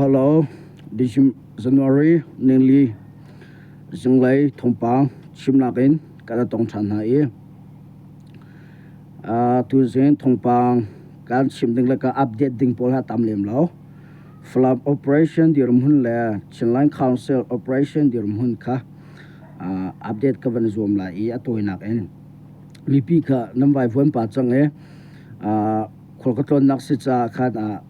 Hello, January ningli zinglei thawngpang chimnak in kan tong ṭhan hna i tuzing thawngpang kan chim ding le ka update ding pawl ha tam lem lo. Falam Operation dirhmun le Chinland Council Operation dirhmun kha update ka van zuam lai i a tawinak in mipi kha nan vaivuan pa cang i khual ka tlawnnak si caah khan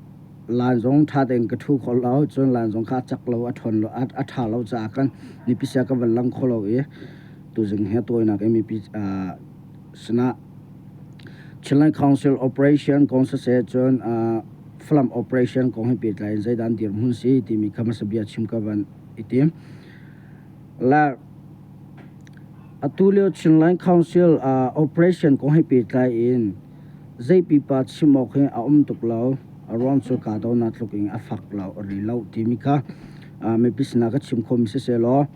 laan zong ṭha tein ka ṭhu kho lo, cun laan zong kha a cak lo, a ṭhawn lo, a ṭha lo caah khan mipi sia ka van lang kho lo i tuzing hi a tawinak in mipi sinah Chinland Council Operation kong siseh cun Falam Operation kong he pehtlai in zeidah an dirhmun si timi kha hmasa bia chim ka van i tim. La atu lio Chinland Council Operation kong he pehtlai in zei pipa chim awk hi a um tuk lo. A ruang cu kahdohnak tluk in a fak lo rih lo timi kha mipi sinah ka chim khomi siseh law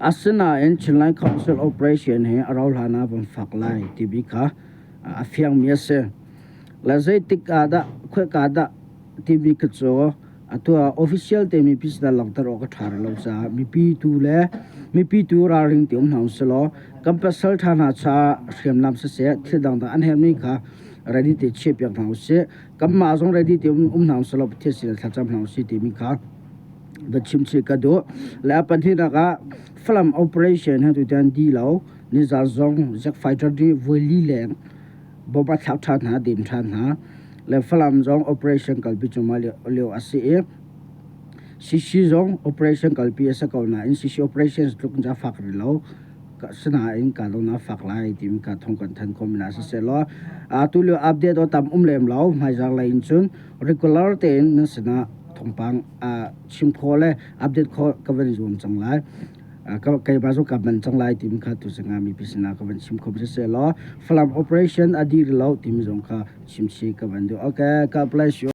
asinain Chinland Council Operation hi a rauh hlan ah van fak lai timi kha a fiangmi a si. Le zeitik ah dah khoika dah timi kha cu atu ah official te mipi sinah langhter awk a ṭha rih lo caah mipi tu le mipi tu ralring ti um hna usih law kan pasal ṭha hna caah hriamnam siseh thil dangdang an herhmi kha ready te chiahpiak hna usih. Kanmah zong ready te um hna usih law Pathian sinah thlacam hna usih timi kha va chim chih ka duh. Le a pahnihnak ah Falam operation he tutan di lo nizan zong Jack Fighter nih voi li leng bomb a thlak ṭhan hna, dem ṭhan hna. Le Falam zong operation kalpi cuahmah lio a si i CC zong operation kalpi a si ko nain CC operation tluk in a fak rih lo. Sinain kahdohnak a fak lai timi kha thawng kan thanh khawh men ah siseh law atu lio update aw tam um lem lo. Hmaizarh lei in cun regular tein nan sinah thawngpang chim khawh le update khawh ka van i zuam cang lai. Keimah zong ka man cang lai timi kha tuzing ah mipi sinah ka van chim kho siseh law Falam operation a dih rih lo timi zong kha chim chih ka van duh. Okay, God bless you.